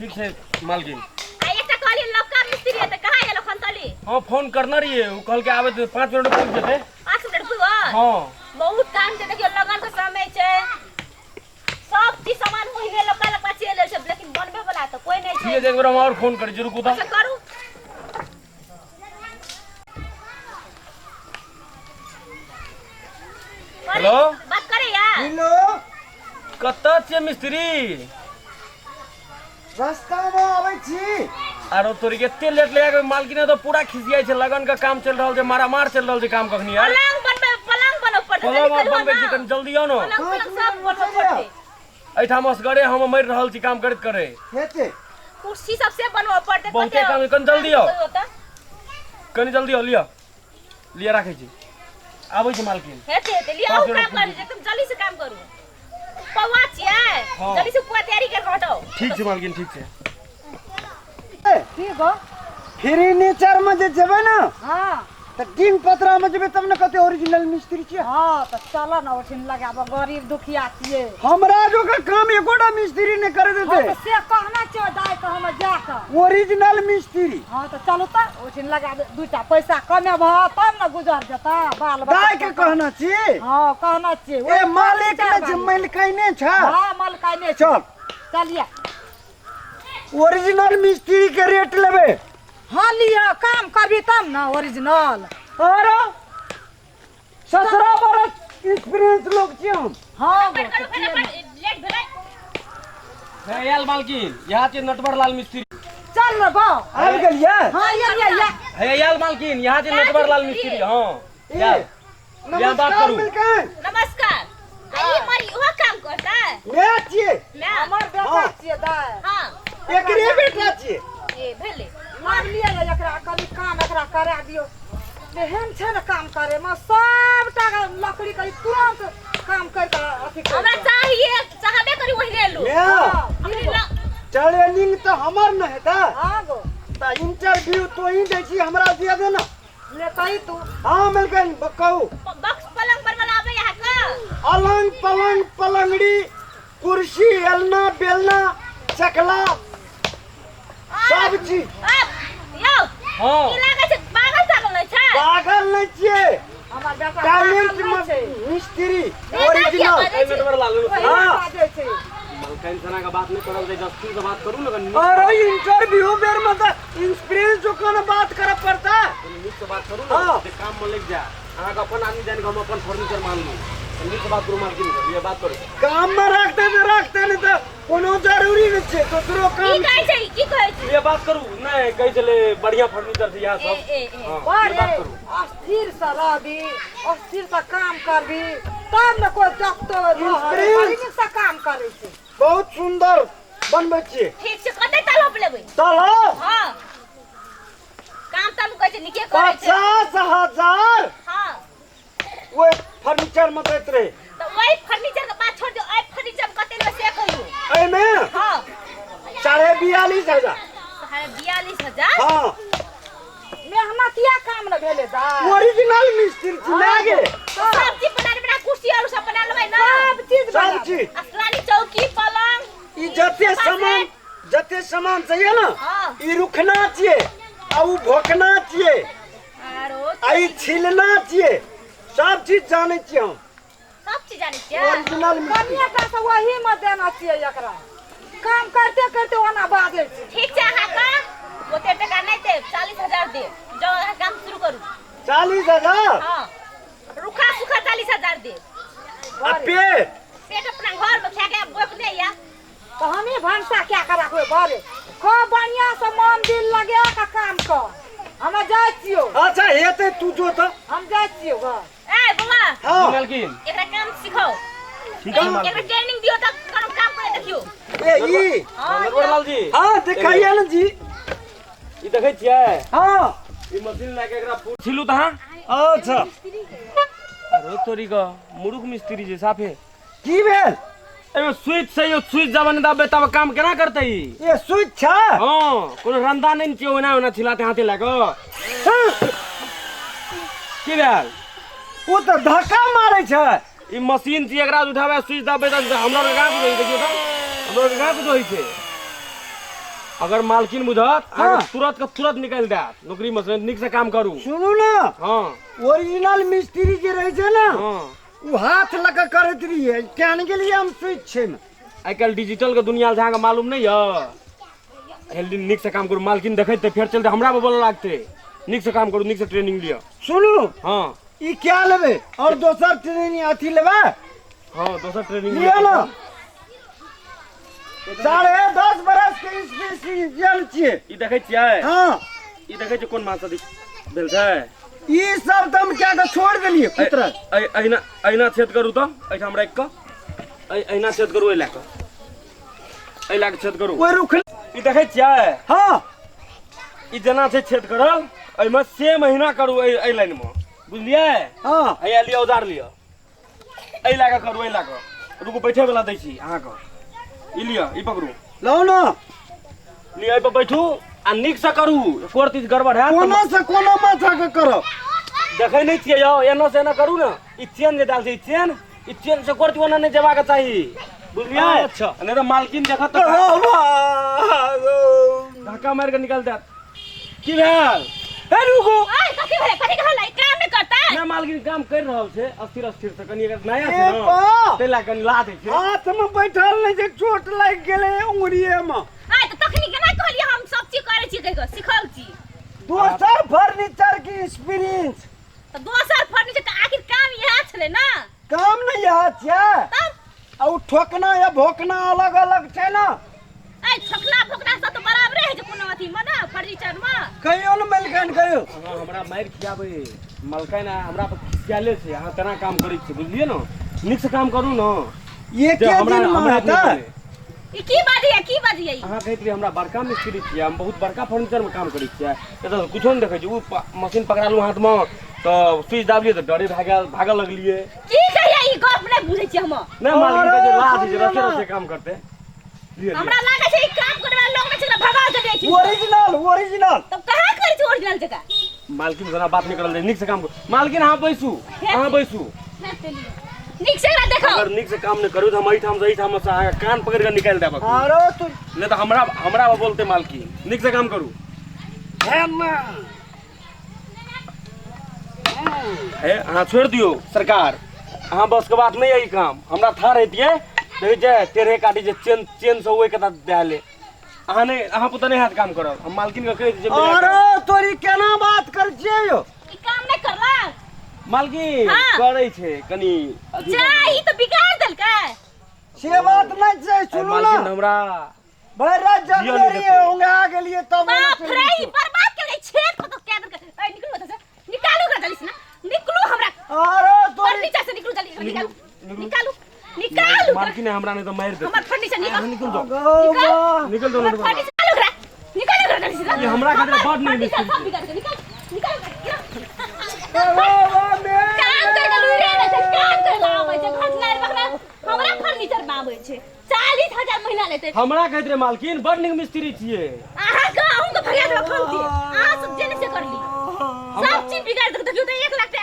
ठीक छै मालकिन। आ एकटा कहलियै नवका मिस्त्री है तऽ कहाँ गेल अखन तली? हाँ, फोन करने रहिए, वो कहलकै आबै तऽ 5 मिनट पहुँच जेतै। 5 मिनट पुगल? हाँ। बहुत काम छै, देखियौ लगन के समय छै, सब चीज सामान ओहिने लपका लपका चलि छै, लेकिन बनबे वाला तऽ कोई नहि ठीक छै। है, एक बेर हम और फोन करै छी, रुकू तऽ। अच्छा करू। हेलो? बात करे या। हेलो। कतऽ छियै मिस्त्री? रास्तामे आबै छी। आरो तोरी के एते लेट लगा के मालकिन तऽ पूरा खिसियाइ छै। लगन के काम चलि रहल छै, मारामार चलि रहल छै काम कखनी यार। पलंग बनबे, पलंग बनब पड़तै। पलंग जल्दी आर बनबै करियौ छी ना। कनि जल्दी आउ ने। पलंग पलंग सब बनबऽ पड़तै। एहिठाम असगरे हम मरि रहल छी काम करैत करैत। हेतै। कुर्सी सब से बनबऽ पड़तै। बहुते कते काम है, कनि जल्दी आउ। कहियो तऽ। कनि जल्दी आउ, लिअ लिअ, राखै छी, आबै छी मालकिन। हेतै हेतै, लिअ। पाँच अहूँ मिनट काम करू, एकदम जल्दी से काम करू। पौआ छियै। हाँ। जल्दी से पूरा तैयारी करके हटाओ। ठीक छै मालकिन, ठीक छै। की गो? फर्नीचर में जे जेबै ने तऽ टीन पतरा में जेबै तब ने कहतै ओरिजिनल मिस्त्री छियै। हाँ तऽ चल ने ओठिन लगाब, गरीब दुखिया छियै। हमरा जोकर काम एकोटा मिस्त्री नहि करे हाँ देतै। तऽ से कहना छियै दाइ के हम जा कऽ। ओरिजिनल मिस्त्री। हाँ तऽ चलू तऽ ओठिन लगा दे, दूटा पैसा कमेबह तब ने गुजर जेतऽ बाल बच्चा। दाइ के कहना छी? हाँ कहना छियै। ए मालिक ने छै, मालिकाइने छै। हाँ मालिकाइने छै। चल। चलिए। ओरिजिनल मिस्त्री के रेट लेबै। हाँ लिअ, काम करबी तब ने ओरिजिनल। आरो 17 बरस एक्सपीरियंस लोग छियै हम। हाँ गो। करू फटाफट, लेट भेलै। हे आयल मालकिन, यहाँ छै नटवर लाल मिस्त्री। चल रे बाउ। आबि गेलियै? हाँ ये ये ये। हे आयल मालकिन, यहाँ छै नटवर लाल मिस्त्री। हाँ। ए, आयल। यहाँ बात नमस्कार करू। मिलकन। नमस्कार। आ ई मरी उहो काम करता? मैं छियै। मैं हमर बेटा हाँ। छियै दाइ। हाँ। एकरे बेटा छियै। ए भेलै। मान लिअ ने एकरा, कनि काम एकरा करा दियौ। एहन छै ने काम करे मे सबटा लकड़ी के तुरंत काम कर के अथी कर हमरा के। चाहिए, चाहबे करी ओहिने लू। मैं हाँ, अपने की गो? ट्रेनिंग तऽ हमर ने हेतै। हाँ गो। तऽ इंटरव्यू तो ही दै छी, हमरा दिया दे ना। ले कही तू। हाँ मिलकन, कहू। बॉक्स पलंग बनवला आबै यहाँ के? अलंग पलंग पलंगड़ी कुर्सी एलना बेलना चकला सब चीज। आ, यौ। हाँ। ई लागै छै पागल तागल नहि छै? पागल नहि छियै। हमर बेटा टैलेंट पागल नहि छै। मिस्त्री बेटा किया ओरिजिनल। बाजै ए छै? नटवर लाल ओही हाँ। बाजै छै। मालकिन सना के बात नहीं करल जाय, जस्ती से बात करू ने कनि। अरे इंटरव्यू बेर में तो एक्सपीरियंस जो कोन बात करे पड़ता है। कनि नीक से बात करू ने। हाँ। जे काम में लग जाए, अहाँके अपन आदमी जानि कऽ हम अपन फर्नीचर मानलू। नीक से बात करू मालकिन से, लिए बात करू। काम में रखते तो रखते, नहीं तो कोनो जरूरी नहीं छै दोसरो की काम। कहै छै? की कहै छै? लिए बात करू, नहीं कहै छलै बढ़िया फर्नीचर छै यहाँ ए सब। ए ए। हाँ, बड़े लिए बात करू। अस्थिर से रहबी, अस्थिर से काम करबी तब ने कोई देखतो रहत। Experience। बड़ी नीक से काम करै छै। बहुत सुंदर बनबै छियै। ठीक छै, कते तलब लेबै? तलब? हाँ, काम ताम कहै छै नीके करै छै। 50,000। हाँ। ओहि फर्नीचर में दैत रहे। तऽ ओहि फर्नीचर के बात छोड़ दियौ, एहि फर्नीचर में कते लेबै से कहियौ। एहिमे? हाँ। 42.5 हजार। 42.5 हजार? हाँ। मेहनतिया काम ने भेलै दाइ। ओरिजिनल मिस्त्री छी ना गे। सब चीज बना लेबै ना? कुर्सी आर सब बना लेबै ना? सब चीज सब बना। चीज। असलानी चौकी पलंग। ई जते सोफा सामान सेट। जते सामान चाहिए ना। हाँ। ई रुखना छियै आ उ भोकना छियै। आरो? आ ई छिलना छियै, सब चीज जानै छियै हम। सब चीज जानै छियै। ओरिजिनल मिस्त्री। कनिए टा से वही में देना छियै एकरा, काम करते करते ओना बाजै छै। ठीक छै, अहाँके ओते टका नहि देब, 40,000 देब। जाउ, अहाँ काम शुरू करू। 40,000? हाँ, रूखा सूखा 40,000 देब। आ पेट? पेट अपना घर में खा के बोक नहि या। तऽ हमही भनसा कए कऽ रखबै। बड़े खूब बढ़िआँ से मन दिल लगा कऽ काम कर, हम जाइ छियौ। अच्छा हेतै, तू जो तऽ। हम जाइ छियौ घर। ए बौआ। हाँ। मालकिन। एकरा काम सिखाओ। ठीक छै एकरा मालकिन। ट्रेनिंग दियौ तऽ कोनो काम करे देखियौ। ए ई। हाँ। नटवर लाल जी। हाँ देखाइए ने जी। ई देखै छियै? हाँ। ई मशीन लए के एकरा फूट छिलू तऽ अहाँ। अच्छा। अरे तोरी का मुरुख मिस्त्री जे साफे। की भेल? एहिमे स्विच छै यौ, स्विच जब नहि दाबबै तब काम केना करतै ई? ए स्विच छै? हाँ, कोनो रंदा नहि ने छियै, ओना ओना छिलाते हाथे लए कऽ। की भेल? ओ तऽ धक्का मारै छै। ई मशीन छी, एकरा उठाबै स्विच दाबबै तऽ हमरा आरके कहाँ कुछ होइ? देखियौ तऽ हमरा आरके कहाँ कुछ होइ छै। अगर मालकिन बुझत हाँ। अहाँके तुरंत के तुरंत निकालि देत नौकरी में से। नीक से काम करू। सुनू ने, हाँ। ओरिजिनल मिस्त्री जे रहै छै ने, हाँ। ओ हाथ लऽ कऽ करैत रहियै। केहन गेलियै हम स्विच छै ने। आइ काल्हि डिजिटल के दुनिया छै, अहाँके मालूम नहि यऽ? हेल्दी नीक से काम करू, मालकिन देखैत तऽ फेर चलते हमरा पर बोलऽ लागतै। नीक से काम करू, नीक से ट्रेनिंग लिअ। सुनू। हाँ। ई क्या लेबै और दोसर ट्रेनिंग अथी लेबै? हाँ, दोसर ट्रेनिंग लिअ ने। 10.5 बरस के एक्सपीरियंस छियै। ई देखै छियै? हाँ। ई देखै छियै कोन मास अधिक भेल छै? ई सब तऽ हम क्या के छोड़ देलियै पुत्र। अहिना अहिना छेद करू तऽ एहिठाम राखि कऽ अहिना छेद करू, एहि लए कऽ, एहि लए कऽ छेद करू। ओहि रुख ई देखै छियै? हाँ। ई जेना छै छेद करल, एहिमे सेम अहिना करू, एहि एहि लाइनमे, बुझलियै? हाँ। हैया लिअ, औजार लिअ, एहि लए कऽ करू, एहि लए कऽ। रुकू, बैठे वाला दै छी अहाँके। ई लिअ, ई पकड़ू। लाउ ने। लिअ, एहि पर बैठू आ नीकसँ करू। एको चीज गड़बड़ हैत कोनो से कोनो माथा के करब। देखै नहि छियै यौ? एना से एना करू ने। ई चेन जे दाल छै, ई चेन, ई चेन से कोर ओना नहि जेबाक चाही, बुझलियै? अच्छा। नहि तऽ मालकिन देखत तऽ धक्का मारि कऽ निकालि देत। की भेल? हे रुकू। ओए, कथी भेलै? कथी कहलै? काम नहि करतै? ना मालकिन, काम कर रहल छै अस्थिर अस्थिर से। कनि एकर नया छै ए ने, बा। ताहि लए कनि ला दै छै। हाथ में बैठल नहि छै, चोट लागि गेलै उंगरिये में। आय तऽ तखनी केना कहलियै हम सब चीज करै छी कहि कऽ सिखल छी? दोसर फर्नीचर की एक्सपीरियंस। तऽ दोसर फर्नीचर के आखिर काम इएह छलै ने। काम नहि इएह छै। तब? आ ओ ठोकना या भोकना अलग अलग छै ने। ऐ ठोकना भोकना सब तऽ बराबरे होइ छै कोनो अथी मे ने, फर्नीचर मे। कहियो ने मलकाइन, कहियो। अहाँ हमरा मारि खियाबै मलकाइन, आ हमरा पर खिसियाले छै। अहाँ तेना काम करै छियै, बुझलियै ने? नीक से काम करू ने। एके जे हमरा दिन मे हमरा हेतै? नहि बने। ई की बाजैया, की बाजैया ई? अहाँ कहैत रहियै हमरा बड़का मिस्त्री छियै, हम बहुत बड़का फर्नीचर मे काम करै छियै। एतऽ कुछो नहि देखै छी। ओ मशीन पकड़ालू हाथमे तऽ स्विच दाबलियै तऽ डरे भए गेल, भागऽ लगलियै। की कहिया ई गप नहि बुझै छियै हम। नहि मालकिन कहै छै ला दै छै, सुनियौ रसे ने। रसे काम करतै। लिअ, लिअ। हमरा लागै छै ई काम करे वाला लोग नहि छै, भगा के जाइ छै। Original, original. तब कहाँ करै छै ओरिजिनल जकाँ? मालकिन जेना बात नहि करल जाइ, नीक से काम करू। मालकिन, अहाँ बैसू, अहाँ बैसू। नीक से एकरा देखो। अगर नीक से काम नहि करू तऽ हम एहिठाम से एहिठाम से अहाँके कान पकड़ि कऽ निकालि देब। आरो तू नहि तऽ हमरा हमरा बोलते मालकिन। नीक से काम करू। हे, अहाँ छोड़ि दियौ सरकार, अहाँ बस के बात नहि है ई काम। हमरा था रहितियै, देखै छियै टेढ़े काटी जे चेन चेन से ओहि के दए ले। अहाँ नहि, अहाँ पुतऽ नहि हैत काम करब। हम मालकिन के कहि दै छियै। अरे तोरी केना बात कर छियै यौ? ई काम नहि करलक। मालकिन। हाँ। करै छै कनि अथी। जा, ई तऽ बिगाड़ देलकै। से बात नहि छै, सुनू मालकिन ने। हमरा भरि राति जियो जगले नहि रहियै, देतै। ओंघा गेलियै तब बाप रे, ई बर्बाद केलकै, छेद कऽ कऽ कए देलकै। ऐ निकलू एतऽ से, निकालू एकरा जल्दी से ना, निकलू हमरा। अरे तोरी फर्नीचर से निकलू जल्दी, निकालू, निकालू, निकालू। मालकिन हमरा नहि तऽ मारि देतै। हमर फर्नीचर निकाल। निकल जाओ। गौ। निकल जाओ। हमर फर्नीचर निकालू एकरा, निकालू एकरा जल्दी से ना। ई हमरा खातिर हमर बड नीक फर्नीचर मिस्त्री सब बिगाड़ देलकै। निकाल, निकाल एकरा। मे काम करे के लुइरे नै छै, काम करे ला आबै छै, घटना बकना हमरा फर्नीचर में आबै छै। 40,000 महीना लेतै। हमरा कहैत रहे मालकिन बड नीक मिस्त्री छियै। अहाँ के अहूँ के भगा देब खंती। अहाँ सब जे नै से करली, सब चीज बिगाड़ देलक। देखियौ तऽ 1 लाख टाका।